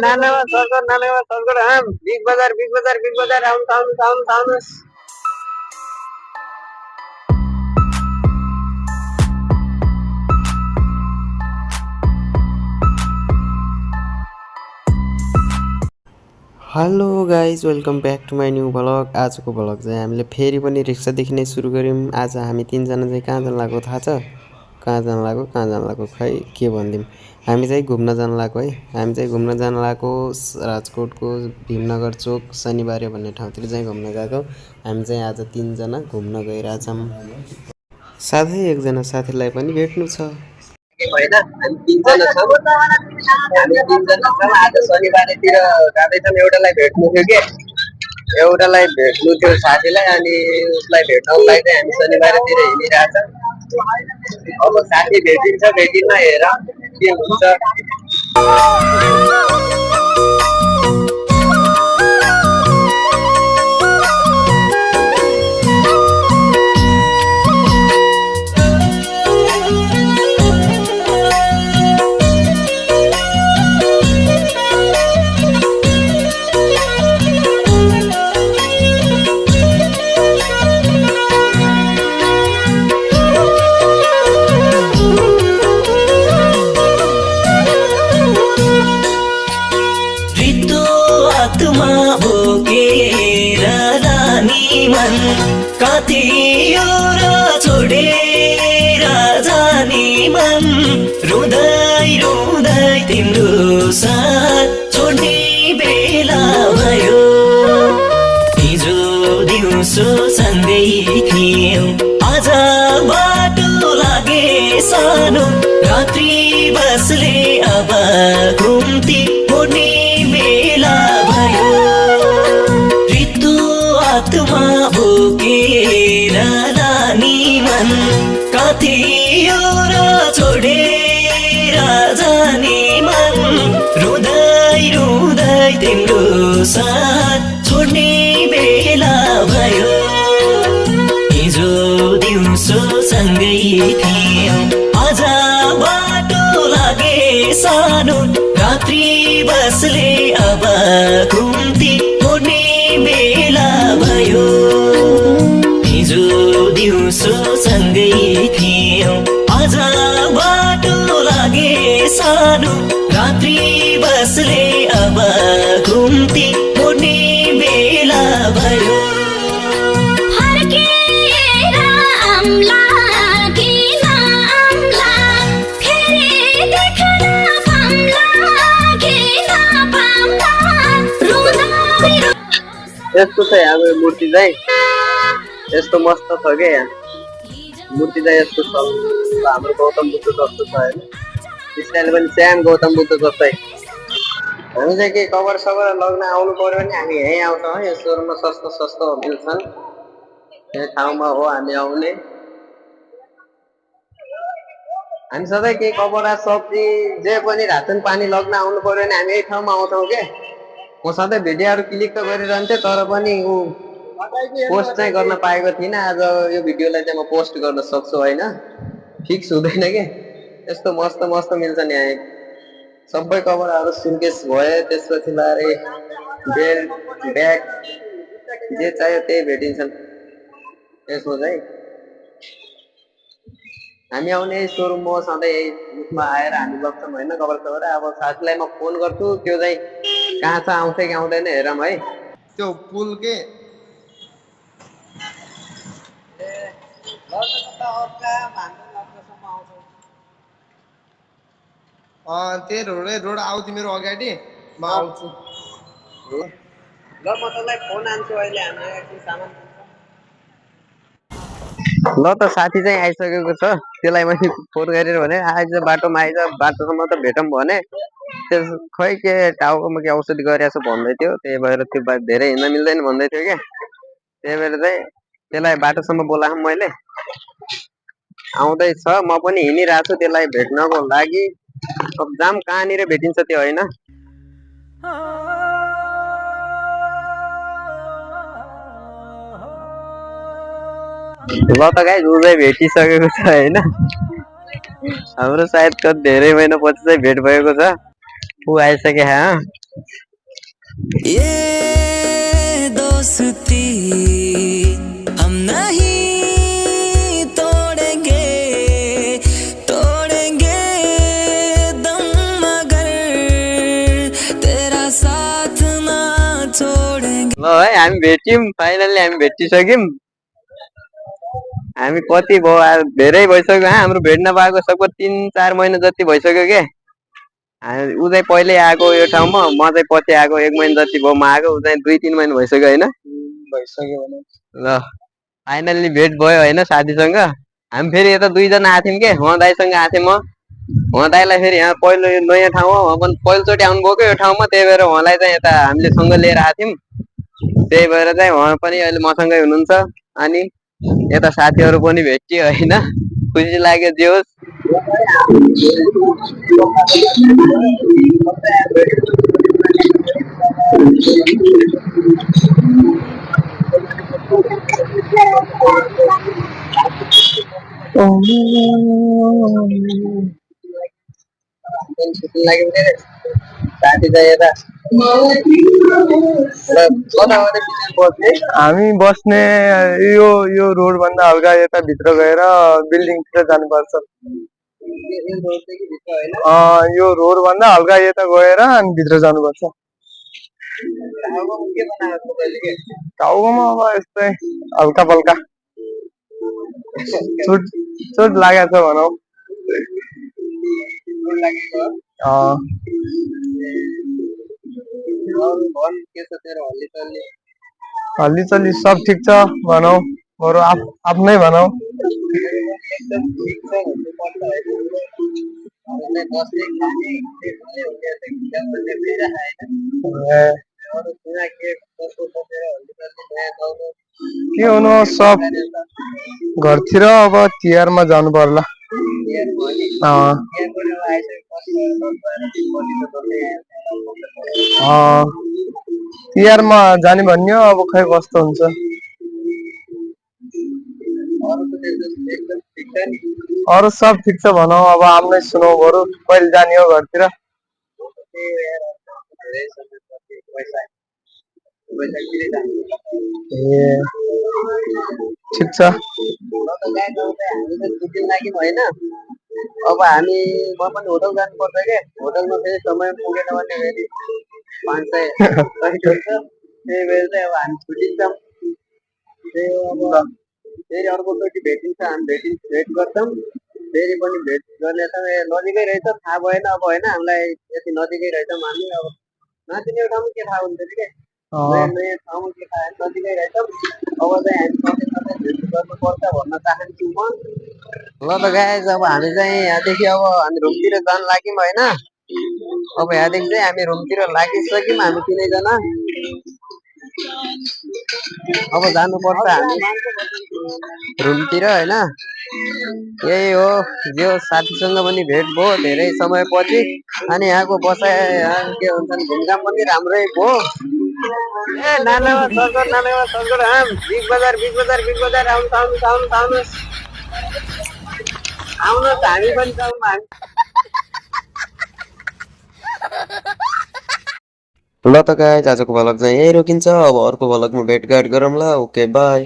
नानामा circuit Big Bazaar आउनुहोस्। Hello guys, welcome back to my new vlog. आजको vlog चाहिँ हामीले फेरि पनि रिक्सादेखि नै सुरु गऱ्यौँ। आज हामी तिनजना चाहिँ कहाँ जान लागेको थाहा छ? कहाँ जान लागेको खै के भनिदिउँ। हामी चाहिँ घुम्न जान लागेको है। हामी चाहिँ घुम्न जान लागेको राजकोटको भीमनगर चोक शनिबारे भन्ने ठाउँतिर चाहिँ घुम्न गएको। हामी चाहिँ आज तिनजना घुम्न गइरहेछौँ। साथै एकजना साथीलाई पनि भेट्नु छ। होइन हामी तिनजना छौँ आज शनिबारतिर जाँदैछौँ। एउटालाई भेट्नु थियो साथीलाई, अनि उसलाई भेट्नको लागि चाहिँ हामी शनिबारतिर हिँडिरहेछौँ। अब साथी भेटिन्छ भेटिन्न हेर के हुन्छ। कतियो छोडेर जाने मन, रुँदै रुँदै तिम्रो साथ छोड्ने बेला भयो। हिजो दिउँसो सँगै थियौँ, आज बाटो लागे सानो, रात्रि बसले अब घुम्ती मोड्ने बेला भयो। रित्तो आत्मा बोकेर लाने मन, कतियो छोडेर जाने मन, रुँदै रुँदै तिम्रो साथ छोड्ने बेला भयो। हिजो दिउँसो सँगै थियौँ, आज बाटो लागे सानो, रात्रि बसले अब घुम्ती मोड्ने बेला भयो। हिजो दिउँसो सँगै थियौँ, आज बाटो लागे सानो, रात्रि बसले अब घुम्ती मोड्ने बेला भयो। यस्तो छ हाम्रो मूर्ति चाहिँ, यस्तो मस्त छ क्या यहाँ मूर्ति चाहिँ यस्तो छ। हाम्रो गौतम बुद्ध जस्तो छ होइन, स्टाइल पनि सेम गौतम बुद्ध जस्तै। हामी चाहिँ के कभर सबर लग्न आउनु पर्यो भने हामी यहीँ आउँछौँ है। यस सोरुममा सस्तो मिल्छन्, यही ठाउँमा हो हामी आउने। हामी सधैँ के कपडा सब्जी जे पनि रासन पानी लग्न आउनु पर्यो भने हामी यही ठाउँमा आउँछौँ के। म सधैँ भिडियोहरू क्लिक त गरिरहन्थेँ, तर पनि पोस्ट चाहिँ गर्न पाएको थिइनँ। आज यो भिडियोलाई चाहिँ म पोस्ट गर्न सक्छु होइन, फिक्स हुँदैन के। यस्तो मस्त मिल्छन् यहाँ सबै कपडाहरू। सुर्केस भयो, त्यसपछि लारे बेल्ट ब्याग जे चाहियो त्यही भेटिन्छन् यसमा चाहिँ। हामी आउने सोरुम म सधैँ उसमा आएर हामी लग्छौँ होइन कपडा सबर। अब साथीलाई म फोन गर्छु, त्यो चाहिँ कहाँ छ, आउँछ कि आउँदैन हेरौँ है। त्यो पुल के त्यही रोड आउँछ मेरो अगाडि, म आउँछु। ल म तँलाई फोन आन्छु अहिले, हामी एकछिन सामान। ल त साथी चाहिँ आइसकेको छ, त्यसलाई मैले फोन गरेर भने आइज बाटोमा आइज, बाटोसम्म त भेटौँ भने। त्यस खै के टाउकोमा के औषधि गरिरहेको छु भन्दै थियो, त्यही भएर त्यो धेरै हिँड्न मिल्दैन भन्दै थियो क्या। त्यही भएर चाहिँ त्यसलाई बाटोसम्म बोलाएँ मैले। आउँदैछ, म पनि हिँडिरहेको छु त्यसलाई भेट्नको लागि। अब जाम कहाँनिर भेटिन्छ त्यो होइन। ल त गाइस उ चाहिँ भेटिसकेको छ हैन। हाम्रो सायद धेरै महिना पछि चाहिँ भेट भएको छ। उ आइसके ये दोस्ती हम नहीं तोड़ेंगे तोड़ेंगे दम मगर तेरा साथ ना छोड़ेंगे। ल है हामी भेट्यौँ फाइनल्ली हामी भेटिसक्यौँ हामी कति भयो धेरै भइसक्यो हाम्रो भेट्न पाएको सबको 3-4 महिना जति भइसक्यो के ऊ चाहिँ पहिल्यै आएको यो ठाउँमा म चाहिँ पछि आएको 1 महिना जति भयो म आएको ऊ चाहिँ 2-3 महिना भइसक्यो होइन ल फाइनल्ली भेट भयो होइन साथीसँग हामी फेरि यता 2 जना आएको थियौँ के उहाँ दाइसँग आएको थिएँ म उहाँ दाइलाई फेरि यहाँ पहिलो यो नयाँ ठाउँ हो अब पहिलोचोटि आउनुभयो के यो ठाउँमा त्यही भएर उहाँलाई चाहिँ यता हामीले सँग लिएर आएको थियौँ त्यही भएर चाहिँ उहाँ पनि अहिले मसँगै हुनुहुन्छ अनि यता साथीहरू पनि भेटियो होइन खुसी लाग्यो जे होस् खुसी लाग्यो भने साथी चाहिँ यता हामी बस्ने यो यो रोड भन्दा हल्का यता भित्र गएर बिल्डिङतिर जानुपर्छ यो रोड भन्दा हल्का यता गएर अनि भित्र जानुपर्छ टाउकोमा अब यस्तै हल्का पल्का चोट लागेको छ भनौँ हल्ली चल्ली सब ठिक छ भनौँ बरु आफ्नै भनौँ के हुनु सब घरतिर अब तिहारमा जानु पर्ला तिहारमा जाने भन्ने अब खै कस्तो हुन्छ अरू सब ठिक छ भनौँ अब आफ्नै सुनौ बरु कहिले जाने हो घरतिर ए ठिक छ होइन अब हामी म पनि होटल जानुपर्छ के होटलमा फेरि समय पुगेन भने फेरि 500 त्यही भएर चाहिँ अब हामी छुट्टिन्छौँ त्यही हो अब फेरि अर्कोचोटि भेटिन्छ हामी भेट गर्छौँ फेरि पनि भेट गर्नेछौँ नजिकै रहेछ थाहा भएन अब होइन हामीलाई यति नजिकै रहेछौँ हामी अब नचिने ठाउँमा के थाहा हुन्छ कि नयाँ नयाँ ठाउँमा के थाहा नजिकै रहेछौँ अब चाहिँ हामी सधैँ भेट गर्नुपर्छ भन्न चाहन्छु म ल त गाइस अब हामी चाहिँ यहाँदेखि अब हामी रुमतिर जान लाग्यौँ होइन अब यहाँदेखि चाहिँ हामी रुमतिर लागिसक्यौँ हामी 3 जना अब जानुपर्छ हामी रुमतिर होइन यही हो यो साथीसँग पनि भेट भयो धेरै समय पछि अनि यहाँको बसाइ के भन्छन् घुमघाम पनि राम्रै भयो ए नानामा सर्कर आम बिग बजार आउनुहोस् हामी पनि जाउँ ल त गाइज आजको भ्लग चाहिँ यही रोकिन्छ अब अर्को भ्लगमा भेटघाट गरौँला ओके बाई